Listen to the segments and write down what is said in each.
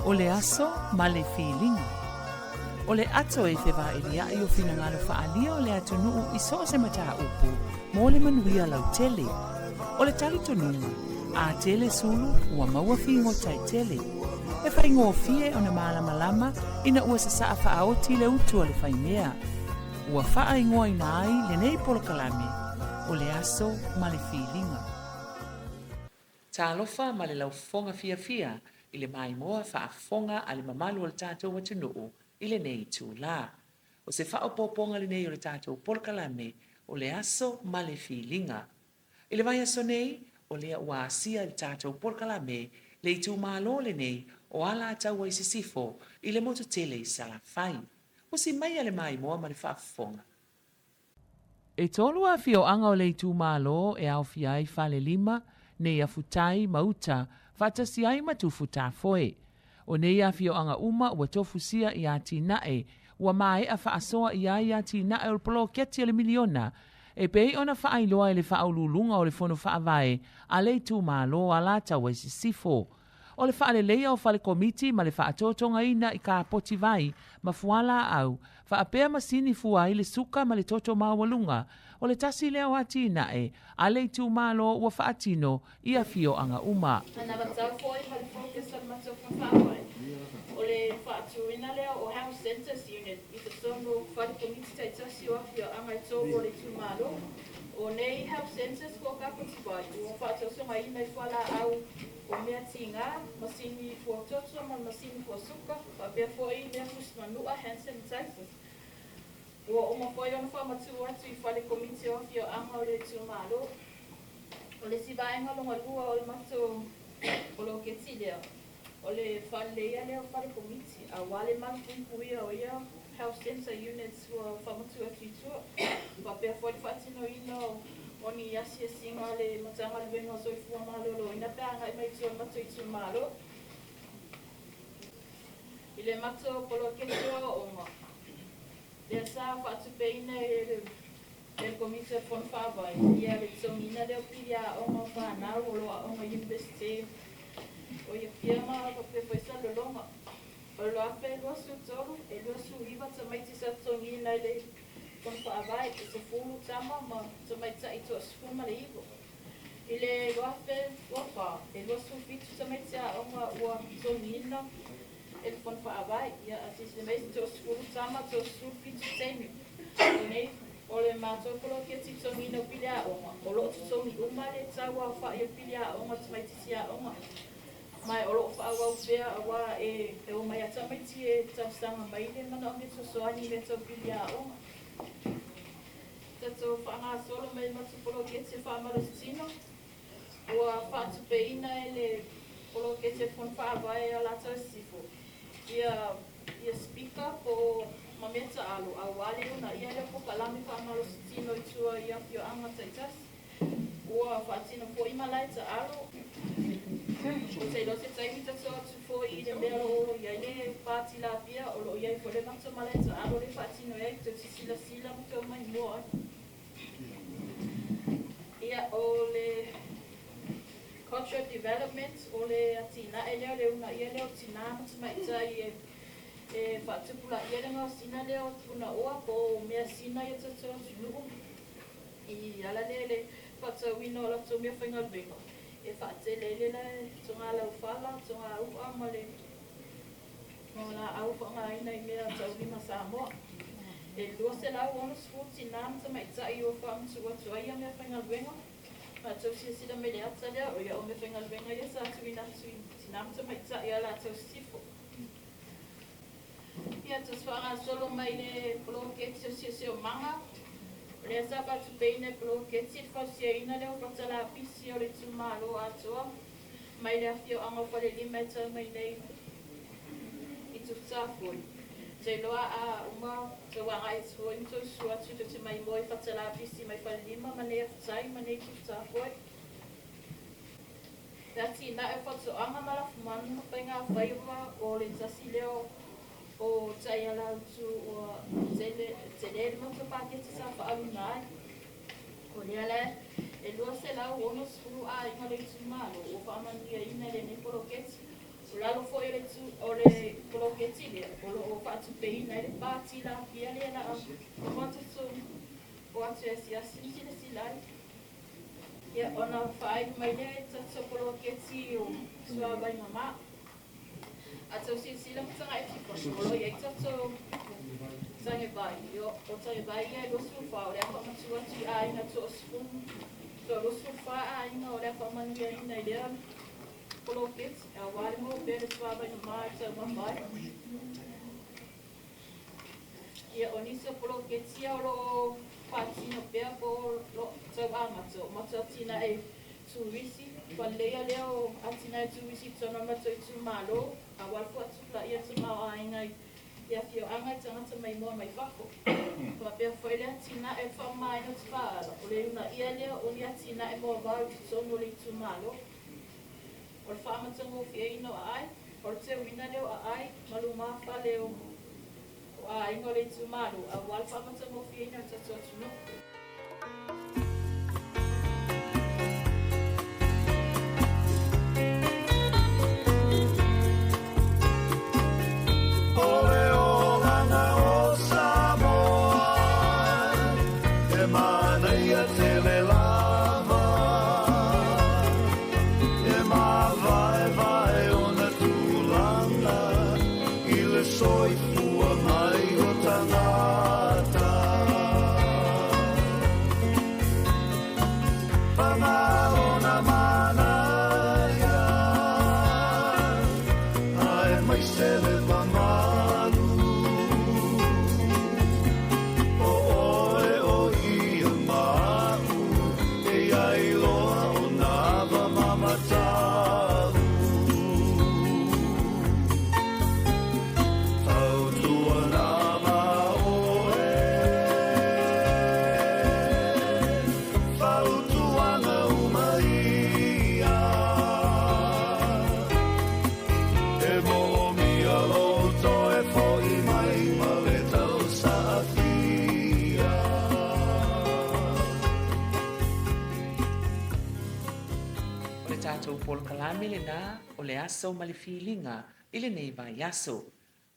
O le aso ma le filiga. O le ato e fevaeliaʻi o finagalo faaalia o le atunuu i so o se mataupu mo le manuia lautele. O le talitonuga, a tele sulu ua maua figota e tele. E faigofie ona malamalama ina ua sasaa faaoti le utu a le faimea. Ua faaigoaina ai lenei polokalame o le aso ma le filiga. Talofa ma le laufofoga fiafia i le maimoa faafofoga a le mamalu o le tatou atunuu i lenei itulā. O se faaopoopoga lenei o le tatou polokalame o le aso ma le filiga. I le vaiaso nei, o lea ua asia i le tatou polokalame le itumalo lenei o Alataua i Sisifo i le motu tele i Salafai. Usi maia le maimoa ma le faafofoga. E tolu afioaga o le itumalo e aofia ai Falelima, Neiafutai ma Uta, faatasi ai ma Tufutafoe. O nei afioaga uma ua tofusia i atinae ua maea faasoa i ai atinae o le poloketi o le miliona e pei ona faailoa e le Faauluuluga o le Fono Faavae a le itumalo Alataua i Sisifo. O le faaleleia o fale komiti ma le faatotogaina i kapoti vai ma fualaau faapea masini fua ai le suka ma le toto maualuga, o le tasi lea o atinae a le itumalo ua faatino i afioaga uma. Anavatau foi ma le focus o le matou Fono Faavae o le faatuina lea o Health Centres Unit i totonu o fale komiti taitasi o afioaga e tolu o le itumalo. O nei Health Centres po o kapoti vai ua faatotogaina i fualaau o mea tiga, masini fuatoto ma le masini fuasuka, faapea foi mea fusi manua, hand sanitizers. Ua uma foi ona faamatuu atu i fale komiti o afioaga o le itumalo. O le isi vaega lona lua o le matou poloketi lea, o le faaleleia lea o fale komiti, aua le malupuipuia o ia health centre units ua faamatuu atu i tua, faapea foi le faatinoina o ni asiasiga a le Matagaluega o Soifua Maloloina pe a agai mai i tua o le matou itumalo. I le matou poloketi o aoaoga, lea sa faatupeina e le Komiti o le Fono Faavae, ia le totogiina lea o pili aoga o fanau o lo o aoga i Iunivesite o Apia ma faapea foi Salelologa. O le 2023, e 29 tamaiti sa totogiina e le Fono Faavae, e 10 tama ma tamaitai 19. I le 2024, e 27 tamaiti aoga ua totogiina e le Fono Faavae, ia a silasila mai e 30 tama, 37 teine. O nei, o le matou poloketi totogiina o pili aoga, o lo o totogi uma le tau aofai o pili aoga o tamaititi aoga. Ma o lo o faaauau pea aua e omai lava tamaiti e talosaga mai le manaomia fesoasoani i mea tau pili aoga. Tatou faagasolo mai le matou poloketi e faamalositino, ua faatupeina e le poloketi a le Fono Faavae Alataua i Sisifo ia speaker po o ma mea taalo aua le uunaia lea o polokalame faamalositino i tua i afioaga taitasi. Ua faatino foi malae taalo. Ou te iloa se taimi tatou atu foi i le mea o lo o i ai le pa tilapia, o lo o i ai foi le matou malae taalo lea e faatino ai, tou te silasila ma tou maimoa ai. Ia, o le cultural development, o le atinae lea, o le uunaia lea o tinā ma tamaitai e faatupulaia le gaosiga lea o punaoa po o measina i o tatou atunuu. I ala lea i le faatauina o latou mea faigaluega e faatele ai le toga laufala, toga u'a ma le laau faaaogaina i mea taulima Samoa. E 260 tinā ma tamaitai ua faamatuu atu ai ia mea faigaluega. Matou silasila mai i le ata lea, o ia o mea faigaluega ia sa tuuina atu i tinā ma tamaitai a latou sisifo. Ia, tasi faagasolo mai le poloketi o Siosiomaga. O lea sa faatupeina e poloketi le fausiaina lea o fata lapisi o le itumalo atoa mai le afioaga o Falelima e tau mai nei i Tufutafoe. Te iloa a uma tou agai atu foi ma tou susu atu tou te maimoa i fata lapisi mai Falelima ma nei Afutai ma nei Tufutafoe. Le atinae o faatoaga ma lafumanu ma faigafaiva o le tasi lea o taiala autu ua tele le matou paketi sa faaaluina ai. O lea la e 260 aiga o le itumalo ua faamanuiaina i lenei poloketi. O lalo foi o le o le poloketi lea o lo o faatupeina ai le pa tilapia lea la o atu e asiasi ma silasila ai. Ia ona faaili mai lea i tatou poloketi o suavai mamā. A tau silasila ma tagai i o lo o i ai tatou tage vai. O tage vai ia e 24 o le a faamatuu atu i aiga toasefulu, toa 24 aiga o le a faamanuiaina i lea poloketi aua le maua pea le suavai mamā e taumafa ai. Ia o nisi o poloketi ia o lo o faatino pea po o lo tau amata o matou atinae turisi, faaleleia lea o atinae turisi i totonu o matou itumalo aua le fuatupulaia o tamaoaiga i afioaga i tagata maimoa mai fafo. Faapea foi le atinae o le faamamaina o tafaala, o le uunaia lea o ni atinae moavao i totonu o le itumalo. O le faamatagofieina o aai, o le teuina lea o aai ma lumafale o aiga o le itumalo aua le faamatagofieina o le tatou atunuu. O le olaga o Samoa, e manaia tele lava, e mavaevae ona tulaga i le soifua mai o tagata. Paga lona manaia, aemaise le mamalu, o oe o ia ma a'u, e i ai loa ona ava ma mata'u. Tautuana ma oe, fautuaga uma ia, e moomia lou toe fo'i mai ma le tausaafia. O le tatou polokalame lenā o le aso ma le filiga i lenei vaiaso.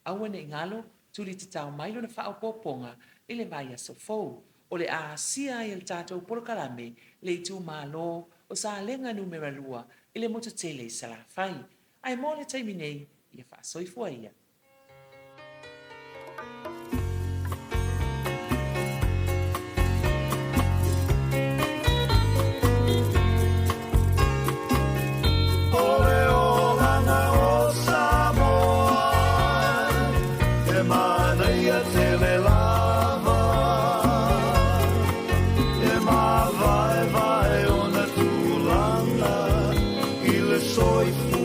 Aua ne i galo, tuli tatao mai lona faaopoopoga i le vaiaso fou, o le a asia ai e le tatou polokalame le itumalo o Salega Numera 2 i le motu tele i Salafai. Ae mo le taimi nei, ia faasoifua ia. O le olaga o Samoa, e manaia tele lava, e mavaevae ona tulaga i le soifua.